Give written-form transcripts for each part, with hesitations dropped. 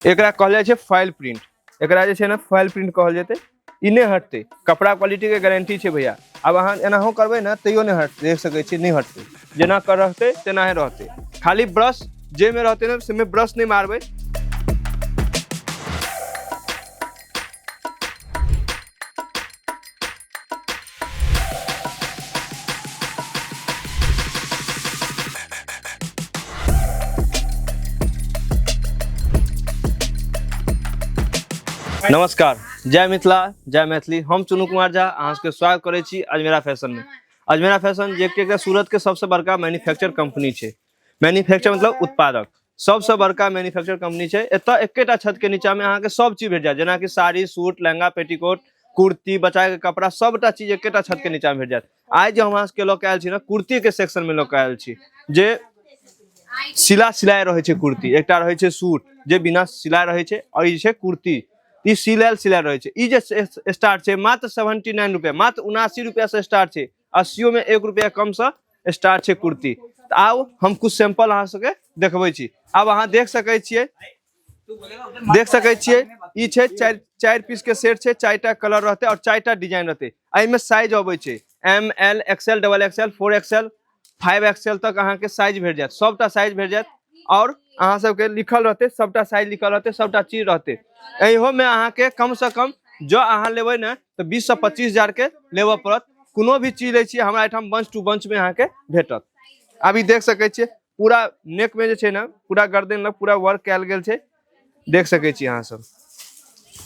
एकरा कहल जाइ छै फॉइल प्रिंट। एकरा जे छै ने फॉइल प्रिंट कहल जेतै। ई नहि हटतै, कपड़ा क्वालिटीके गारंटी छै भैया। आब अहाँ एनाहो करबै ने तैयो नहि हटतै, देख सकै छियै नहि हटतै, जेना कर रहतै तेनाहे रहतै। खाली ब्रश जाहिमे रहतै ने सेमे ब्रश नहि मारबै। नमस्कार, जय मिथिला, जय मैथिली। हम चुनू कुमार झा अहाँ सबके स्वागत करै छी अजमेरा फैशन में। अजमेरा फैशन जे कि एकटा सूरत के सबसे बड़का मैन्युफैक्चर कंपनी छै। मैन्युफैक्चर मतलब उत्पादक, सबसे बड़का मैन्युफैक्चर कंपनी छै। एतऽ एकेटा छत के नीचा में अहाँके सब चीज भेट जायत, जेनाकि साड़ी, सूट, लहंगा, पेटीकोट, कुर्ती, बच्चा के कपड़ा, सबटा चीज एकेटा छत के नीचा में भेट जायत। आइ जे हम अहाँ सबके लऽ के आयल छी ने, कुर्ती के सेक्शन में लऽ के आयल छी, जे सिला सिलाइ रहै छै कुर्ती। एकटा रहै छै सूट जे बिना सिलाइ रहै छै, और ई छै कुर्ती, ई सिलायल सिलायल रहै छै। ई जे स्टार्ट छै मात्र 79 रुपया, मात्र 79 रुपया से स्टार्ट छै। 80 में 1 रुपया कम से स्टार्ट छै कुर्ती। तऽ आउ हम कुछ सैंपल अहाँ सबके देखबै छी। आब अहाँ देख सकै छियै, देख सकै छियै ई छै चारि पीस के सेट छै। चारिटा कलर रहतै और चारिटा डिजाइन रहतै। एहिमे साइज अबै छै M, L, XL, double XL, 4 XL, 5 XL तक अहाँके साइज भेट जायत, सबटा साइज भेट जायत। और अहाँ सबके लिखल रहतै, सबटा साइज लिखल रहतै, सबटा चीज रहतै। एहियोमे अहाँके कम से कम जँ अहाँ लेबै ने तऽ 20 से 25 हजार के लेबऽ पड़त। कोनो भी चीज लै छियै हमरा एहिठाम बंच टू बंच में अहाँके भेटत। आब ई देख सकै छियै पूरा नेक में जे छै ने, पूरा गर्दन लग पूरा वर्क कयल गेल छै, देख सकै छी अहाँ सब।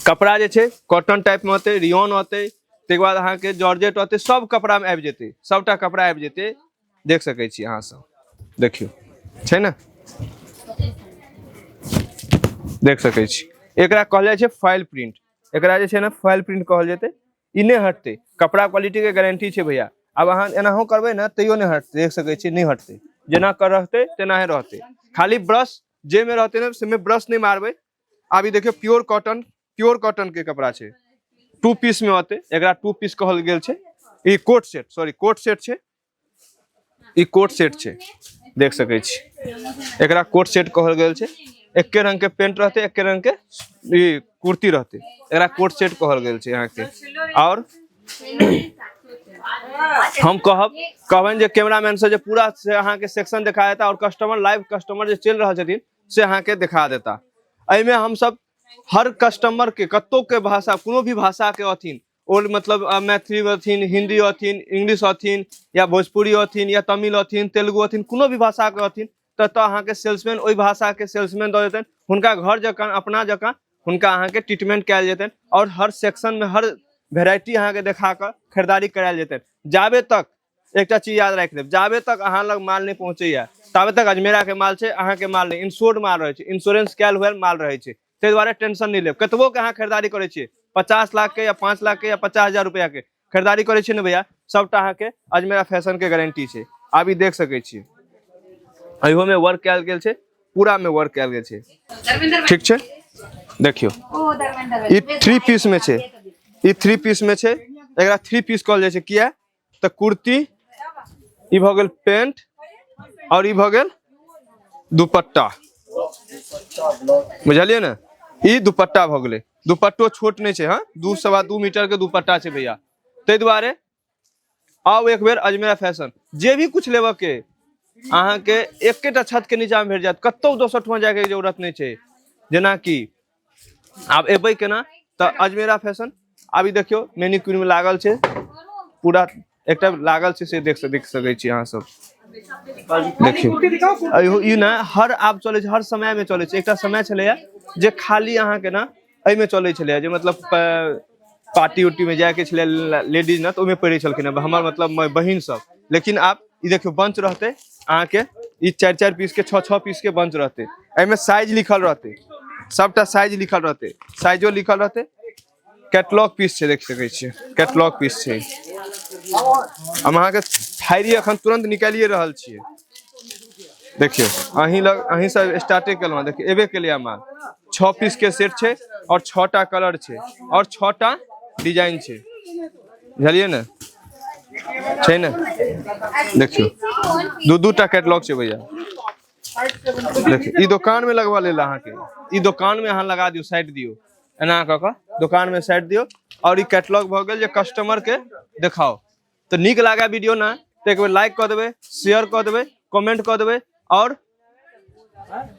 कपड़ा जे छै कॉटन टाइप में होतै, रियोन होतै, ताहिके बाद अहाँके जॉर्जेट होतै, सब कपड़ा में आबि जेतै, सबटा कपड़ा आबि जेतै। देख सकै छी अहाँ सब, देखियौ छै ने, देख सकै छी। एकरा कहल जाइ छै फॉइल प्रिंट। एकरा जे छै ने फॉइल प्रिंट कहल जेतै। ई नहि हटतै, कपड़ा क्वालिटीके गारंटी छै भैया। आब अहाँ एनाहो करबै ने तैयो नहि हटतै, देख सकै छियै नहि हटतै, जेना कर रहतै तेनाहे रहतै। खाली ब्रश जाहिमे रहतै ने सेमे ब्रश नहि मारबै। आब ई देखियौ प्योर कॉटन, प्योर कॉटन के कपड़ा छै, 2 पीस में होतै, एकरा 2 पीस कहल गेल छै। ई coat set, sorry coat set छै, ई कोट सेट छै, देख सकै छी। एकरा कोट सेट कहल गेल छै। एके रंग के पेंट रहते, एके रंग के ई कुर्ती रहते, एकरा कोट सेट कहल गेल छै अहाँके। और हम कहबनि जे कैमरामैन से जे पूरा से अहाँके सेक्शन देखा देता और कस्टमर, लाइव कस्टमर जे चलि रहल छथिन से अहाँके देखा देता। एहिमे हमसब हर कस्टमर के कतौ के भाषा, कोनो भी भाषा के अथिन, ओ मतलब मैथिली अथिन, हिंदी अथिन, इंग्लिश अथिन, या भोजपुरी अथिन, या तमिल अथिन, तेलुगु अथिन, कोनो भी भाषा के अथिन, तऽ एतऽ अहाँके सेल्समैन ओहि भाषा के सेल्समैन दऽ देतनि। हुनका घर जकाँ, अपना जकाँ हुनका अहाँके ट्रीटमेंट कयल जेतनि और हर सेक्शन में हर वेराइटी अहाँके देखा कऽ खरीदारी करायल जेतनि। जाबे तक एकटा चीज याद राखि लेब, जाबे तक अहाँ लग माल नहि पहुँचैया ताबे तक अजमेरा के माल छै, अहाँके माल नहि, इंश्योर्ड माल रहै छै, इंश्योरेंस कयल हुए माल रहै छै। ताहि दुआरे टेंशन नहि लेब। कतबो के अहाँ खरीदारी करै छियै, 50 लाख के या 5 लाख के या 50,000 रुपया के खरीदारी करै छियै ने भैया, सबटा अहाँके अजमेरा फैशन के गारंटी छै। आब ई देख सकै छियै, एहियो में वर्क कयल गेल छै, पूरा में वर्क कयल गेल छै, ठीक छै। देखियौ ई 3 पीस में छै, ई 3 पीस में छै, एकरा 3 पीस कहल जाइ छै। किया तऽ कुर्ती, ई भऽ गेल पेंट और ई भऽ गेल दुपट्टा, बुझलियै ने। ई दुपट्टा भऽ गेलै, दुपट्टो छोट नहि छै, हँ, 2.25 मीटर के दुपट्टा छै भैया। ताहि दुआरे आउ एक बेर अजमेरा फैशन, जे भी कुछ लेबऽ के अहाँके एकेटा छत के नीचा मे भेट जायत, कतौ दोसर ठमा जायके जरूरत नहि छै। जेनाकि आब एबै केना तऽ अजमेरा फैशन। आब ई देखियौ मेनिक्यूर में लागल छै, पूरा एकटा लागल छै, से देख सकै छी अहाँ सब। देखियौ इहो ई ने हर आब चलै छै, हर समय में चलै छै। एकटा समय छलैया जे खाली अहाँके ने एहिमे चलै छलैया, जे मतलब पार्टी उर्टी में जायके छलै लेडीज ने, तऽ ओहिमे पहिरै छलखिन हँ हमर मतलब बहिन सब। लेकिन आब ई देखियौ बंच रहतै अहाँके, ई 4-4 पीस के 6-6 पीस के बंच रहतै। एहिमे साइज लिखल रहतै, सबटा साइज लिखल रहतै, साइजो लिखल रहतै। कैटलॉग पीस छै, देख सकै छियै, कैटलॉग पीस छै। हम अहाँके फाड़ि एखन तुरंत निकालिए रहल छियै। देखियौ अहीं लग, अहीं से स्टार्टे केलहुँ, देखियौ एबे केलियै माल। 6 पीस के सेट छै और 6टा कलर छै और 6टा डिजाइन छै, बुझलियै ने, छै ने। देखियौ 2-2 टा कैटलॉग छै भैया। देखियौ, ई दोकान में लगवा लेल अहाँके। ई दोकान में अहाँ लगा दियौ, साइड दियौ, एना कऽ कऽ दोकान में साइड दियौ। और ई कैटलॉग भऽ गेल जे कस्टमर के देखाओ। तऽ नीक लागे वीडियो ना तऽ एक बेर लाइक कऽ देबै, शेयर कऽ देबै, कमेंट कऽ देबै। और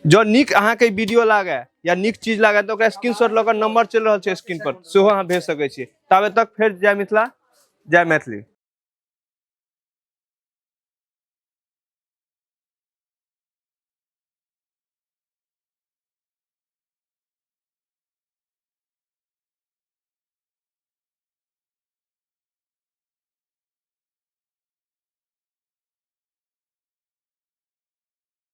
जँ नीक अहाँके वीडियो लागे या नीक चीज लागे तऽ ओकरा स्क्रीनशॉट लऽ कऽ नंबर चलि रहल छै स्क्रीन पर, सेहो अहाँ भेज सकै छी। ताबे तक फेर जय मिथिला, जय मैथिली।